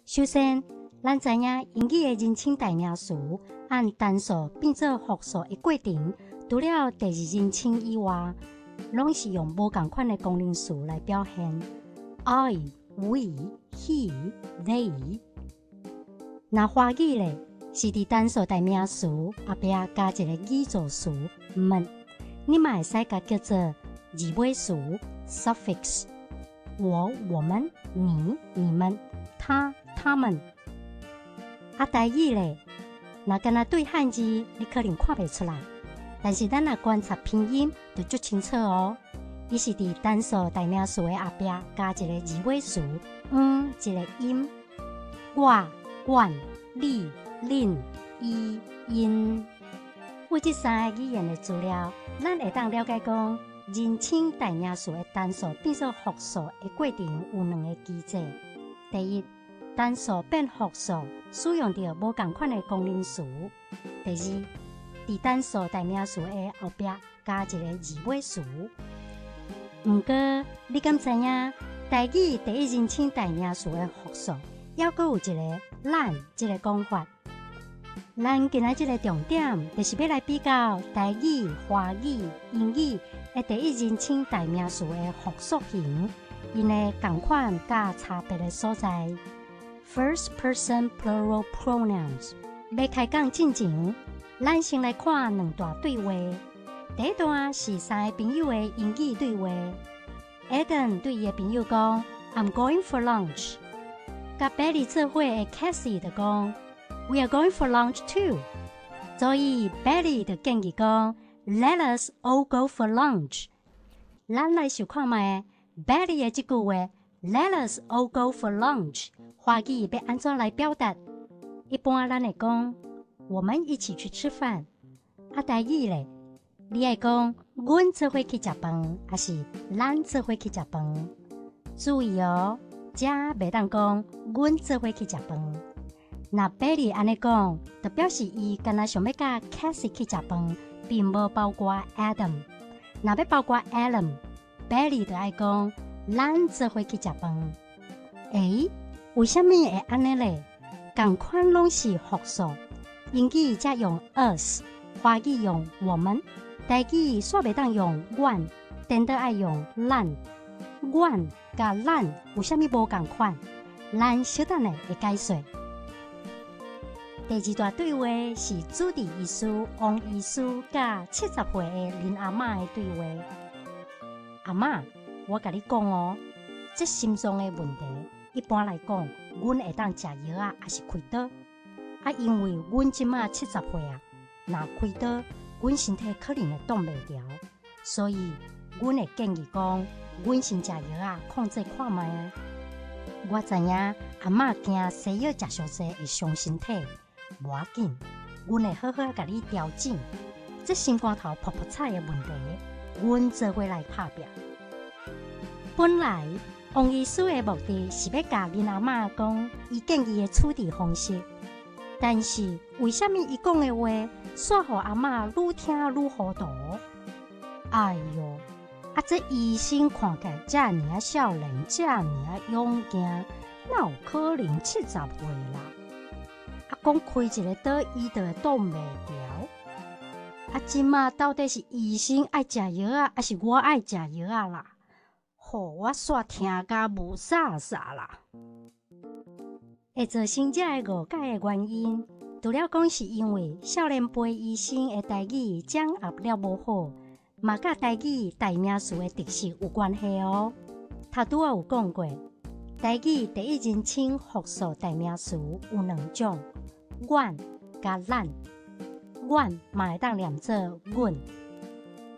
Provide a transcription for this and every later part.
首先，咱知影英語的人稱代名詞按單數變做複數的過程，除了第二人稱以外，攏是用無仝款的功能詞來表現。I、we、he、they。若華語咧，是佇單數代名詞後壁加一个語助詞們，你嘛會使共叫做字尾詞 suffix。我、我們、你、你們、他、他們。啊，台語咧，若干焦對漢字，你可能看袂出來，但是咱若觀察拼音就足清楚哦。伊是佇單數代名詞的後壁加一个字尾詞嗯，一个音。我、阮、你、恁、伊、𪜶。為這三个語言的資料，咱會當了解講，人稱代名詞的單數變做複數的過程有兩个機制。第一，單數變複數使用著無仝款的功能詞。第二，佇單數代名詞的後壁加一个字尾詞。毋過，你敢知影台語第一人稱代名詞的複數，猶閣有一个咱這个講法？咱今仔這个重點，就是欲來比較台語、華語、英語的第一人稱代名詞的複數型，𪜶的仝款佮差別的所在。First person plural pronouns。欲開講進前，咱先來看兩段對話。第一段是三个朋友的英語對話。Adam 對伊的朋友講：“I'm going for lunch。”佮 Betty 做伙的 Cassie 就講：“We are going for lunch too。”所以 Betty 就建議講：“Let us all go for lunch。”咱來想看覓 Betty 的這句話：“Let us all go for lunch。”華語欲按怎來表達？一般咱會講：“我們一起去吃飯。”啊，台語咧，你愛講阮做伙去食飯，抑是咱做伙去食飯？注意哦，遮袂當講阮做伙去食飯。若 Betty 按呢講，就表示伊干焦想欲佮 Cassie 去食飯，並無包括 Adam。若欲包括 Adam，Betty 就愛講咱做伙去食飯。欸，為啥物會按呢咧？仝款攏是複數，英語才用 us，華語用我們，台語煞袂當用阮，顛倒愛用咱。阮佮咱有啥物無仝款？咱小等下會解說。第二段對話是主治醫師王醫師佮70歲的林阿嬤的對話。阿嬤，我共你講哦，這心臟的問題，一般來講，阮會當食藥仔，抑是開刀。啊，因為阮這馬七十歲啊，若開刀，阮身體可能會擋袂牢，所以阮會建議講，阮先食藥仔控制看覓啊。我知影阿嬤驚西藥食傷濟會傷身體，無要緊，阮會好好共你調整。這心肝頭噗噗踩的問題，阮做伙來拍拚。本來王醫師的目的是欲共林阿嬤講伊建議的處置方式，但是為啥物伊講的話，煞予阿嬤愈聽愈糊塗？哎喲，啊這醫生看起來遮爾仔少年，遮爾仔勇健，哪有可能七十歲啦？啊，講開一个刀，伊就會擋袂牢？啊，這馬到底是醫生愛食藥仔，抑是我愛食藥仔啦？予我煞聽甲霧煞煞啦！會造成這个誤解的原因，除了講是因為少年輩醫生的台語掌握了無好，嘛佮台語代名詞的特色有關係哦。頭拄仔有講過，台語第一人稱複數代名詞有兩種，阮佮咱。阮嘛會當念做阮。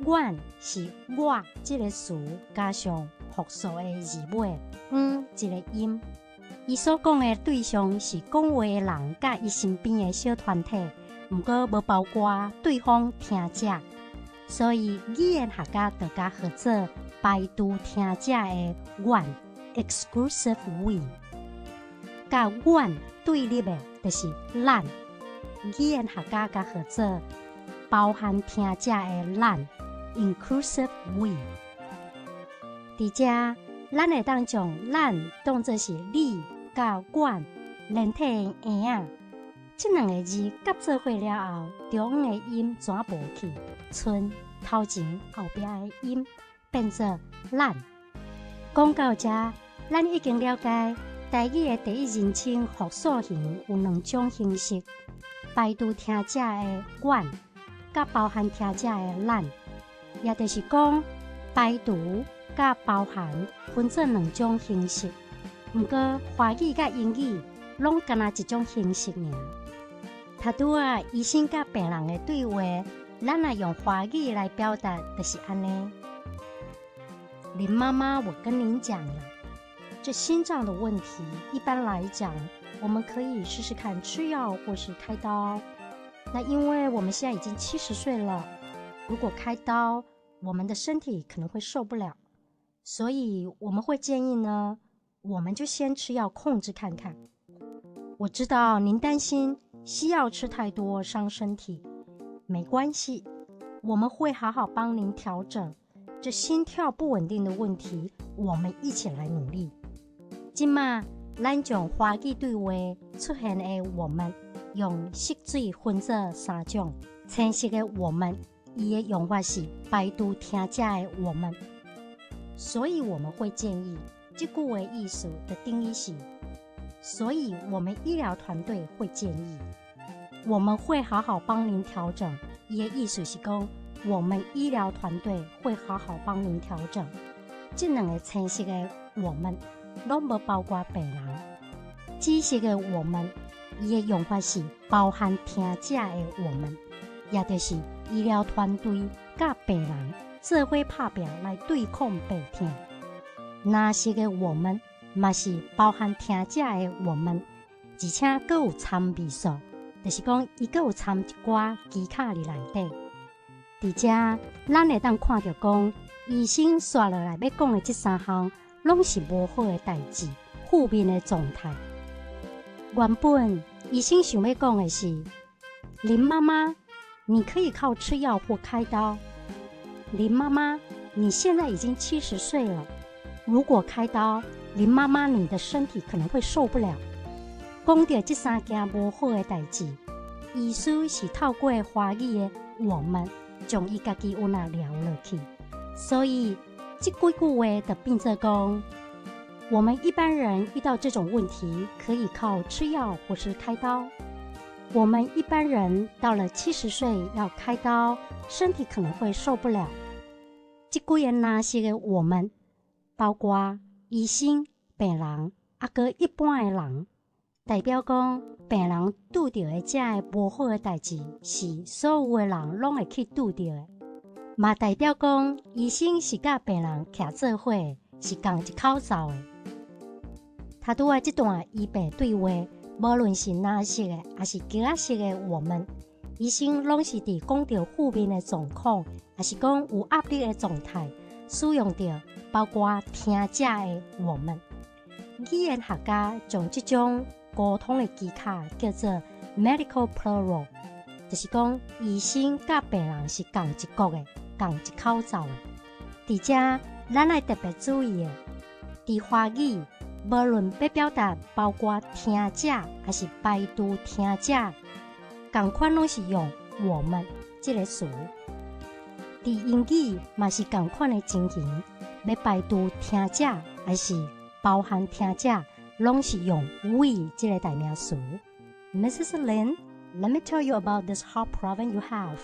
阮是我這个詞加上複數的字尾嗯一个音。伊所講的對象是講話的人佮伊身邊的小團體，毋過無包括對方聽者，所以語言學家就共號做排除聽者的阮（exclusive we）。佮阮對立的，就是咱。語言學家共號做包含聽者的咱（inclusive we）。佇遮，咱會當將咱當做是你佮阮連體的嬰仔，這兩个字夾做伙了後，中央的音轉無去，賰頭前後壁的音變做咱。講到這，咱已經了解台語的第一人稱複數形有兩種形式：排除聽者的阮，佮包含聽者的咱，也就是講排除佮包含分做兩種形式。毋過華語佮英語攏干焦一種形式爾。頭拄仔醫生佮病人的對話，咱若用華語來表達，就是按呢。林媽媽，我跟您講了，這心臟的問題，一般來講，我們可以試試看吃藥或是開刀。那因為我們現在已經70歲了，如果開刀，我們的身體可能會受不了，所以我們會建議呢，我們就先吃藥控制看看。我知道您擔心西藥吃太多傷身體，沒關係，我們會好好幫您調整這心跳不穩定的問題，我們一起來努力。這馬咱將華語對話出現的我們用色水分做三種，青色的我們，伊的用法是排除聽者的我們，所以我們會建議這句話意思的定義是，所以我們醫療團隊會建議，我們會好好幫您調整。伊的意思是講，我們醫療團隊會好好幫您調整。這兩个青色的我們，攏無包括病人。紫色的我們，伊的用法是包含聽者的我們，也就是醫療團隊佮病人做伙拍拚來對抗病痛。藍色的我們嘛是包含聽者的我們，而且閣有參味素，就是講伊閣有參一寡技巧佇內底。佇遮，咱會當看著講，醫生紲落來欲講的這三項，攏是無好的代誌，負面的狀態。原本醫生想欲講的是，林媽媽，你可以靠吃藥或開刀。林媽媽，你現在已經70歲了，如果開刀，林媽媽你的身體可能會受不了。講著這三件無好的代誌，醫師是透過華語的我們，將伊家己有那聊落去，所以這幾句話就變做講，我們一般人遇到這種問題，可以靠吃藥或是開刀。我們一般人到了70歲要開刀，身體可能會受不了。這幾個藍色的我們，包括醫生、病人，抑閣一般的人，代表講病人拄著的這个無好的代誌，是所有的人攏會去拄著的。嘛代表講醫生是佮病人徛做伙，是仝一口罩的。頭拄仔這段醫病對話，無論是藍色的，抑是橘仔色的，我們醫生攏是佇講著負面的狀況，抑是講有壓力的狀態，使用著包括聽者的我們。語言學家將這種溝通的技巧叫做 medical plural，就是講醫生佮病人是仝一國的，仝一口罩的。佇遮，咱愛特別注意的，佇華語，無論欲表達包括聽者，抑是排除聽者，仝款攏是用我們這個詞。佇英語嘛是仝款的情形，欲排除聽者，抑是包含聽者，攏是用 we 這个代名詞。Mrs. Lin, let me tell you about this heart problem you have.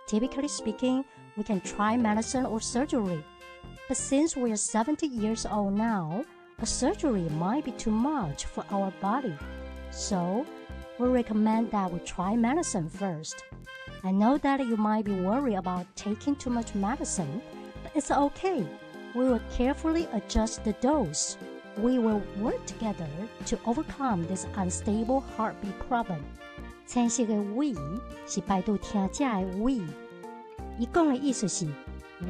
Typically speaking, we can try medicine or surgery. But since we are 70 years old now, a surgery might be too much for our body. So, we recommend that we try medicine first. I know that you might be worried about taking too much medicine, but it's okay. We will carefully adjust the dose. We will work together to overcome this unstable heartbeat problem. 青色的 we 是排除聽者的 we，伊講的意思是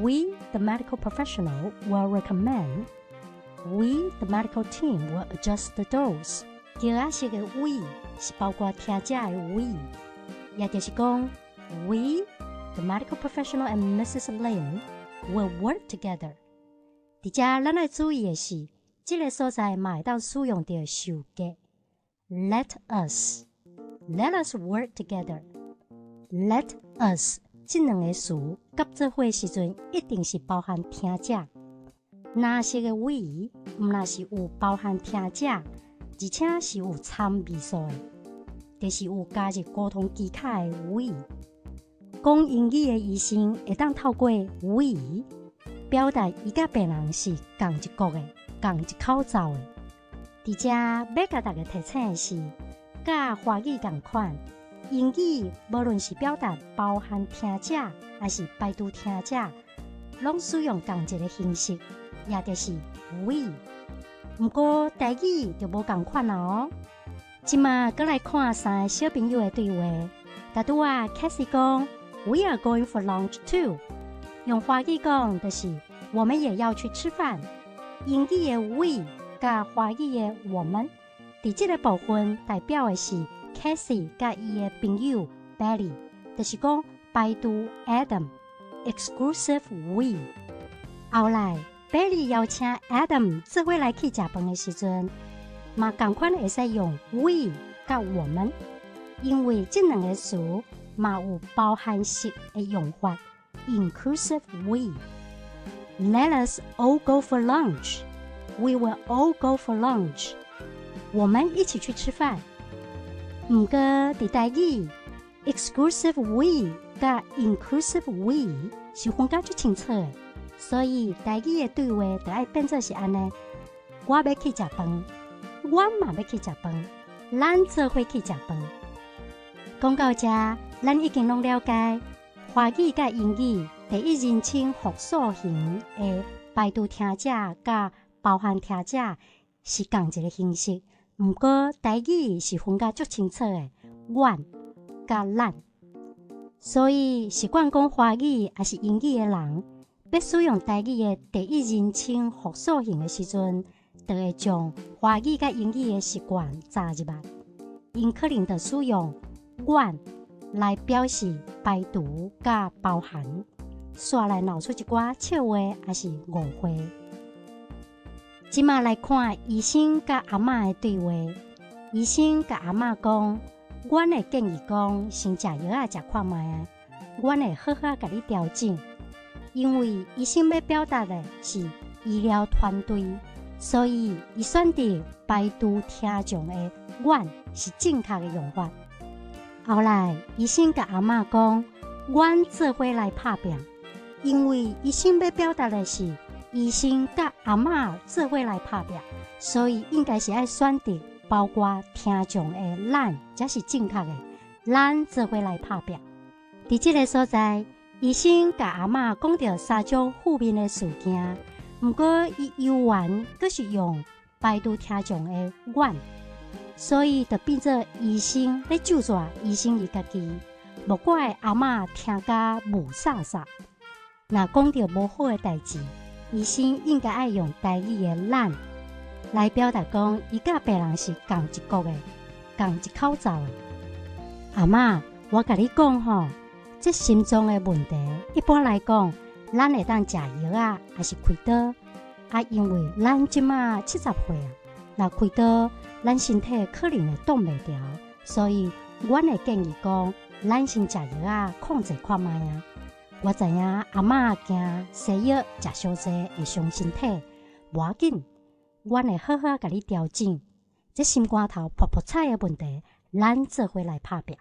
we the medical professional will recommend, we the medical team will adjust the dose。橘仔色的 we 是包括聽者的 we，也就是講 we the medical professional and Mrs. Lin will work together。佇遮咱愛注意的是，這个所在嘛會當使用著受格。Let us, let us work together. Let us 這兩个詞佮做伙時陣，一定是包含聽者。藍色的 we 毋但是有包含聽者，而且是有參字數的，就是有加入溝通技巧的 we。講英語的醫生會當透過 we 表達伊佮病人是仝一國的、仝一口罩的。佇遮欲共大家提醒的是，佮華語仝款，英語無論是表達包含聽者，抑是排除聽者，攏使用仝一个形式，也就是 we。毋過台語就無仝款啦哦。這馬閣來看三个小朋友的對話，頭拄仔 Cassie 講，We are going for lunch too。用華語講就是我們也要去吃飯。英語的 we 佮華語的我們，佇這个部分代表的是 Cassie 佮伊的朋友 Billy，就是講排除 Adam，exclusive we。後來 Billy 邀請 Adam 做伙來去食飯的時陣，嘛仝款會使用 we 佮我們，因為這兩个詞嘛有包含式的用法，inclusive we。Let us all go for lunch. We will all go for lunch. 我們一起去吃飯。毋過佇台語，exclusive we 佮 inclusive we 是分甲足清楚的，所以台語的對話就愛變做是按呢：我欲去食飯，阮嘛欲去食飯，咱做伙去食飯。講到遮，咱已經攏了解華語佮英語第一人稱複數形的排除聽者佮包含聽者是仝一个形式，毋過台語是分甲足清楚的，阮佮咱。所以習慣講華語抑是英語的人，欲使用台語的第一人稱複數形的時陣，就會將華語佮英語的習慣雜入來。𪜶可能就使用阮來表示排除佮包含，煞來鬧出一寡笑話抑是誤會。這馬來看醫生佮阿嬤的對話。醫生共阿嬤講：阮會建議講先食藥仔食看覓仔，阮會好好共你調整。因為醫生欲表達的是醫療團隊，所以伊選擇排除聽眾的阮是正確的用法。後來醫生共阿嬤講：阮做伙來拍拚，因為醫生欲表達的是醫生佮阿嬤做伙來拍拚，所以應該是愛選擇包括聽眾的咱才是正確的。咱做伙來拍拚。佇這个所在，醫生共阿嬤講著三種負面的事件，毋過伊猶原閣是用排除聽眾的阮，所以就變做醫生咧咒詛醫生伊家己，莫怪阿嬤聽甲霧煞煞。若講著無好的代誌，醫生應該愛用台語的咱來表達講，伊佮病人是仝一國的、仝一口罩的。阿嬤，我共你講吼，這心臟的問題，一般來講，咱會當食藥仔，抑是開刀。啊，因為咱這馬70歲啊，若開刀，咱身體可能會擋袂牢，所以阮會建議講，咱先食藥仔控制看覓仔。我知影阿嬤驚西藥食傷濟會傷身體，無要緊，阮會好好共你調整。這心肝頭噗噗彩的問題，咱做伙來拍拚。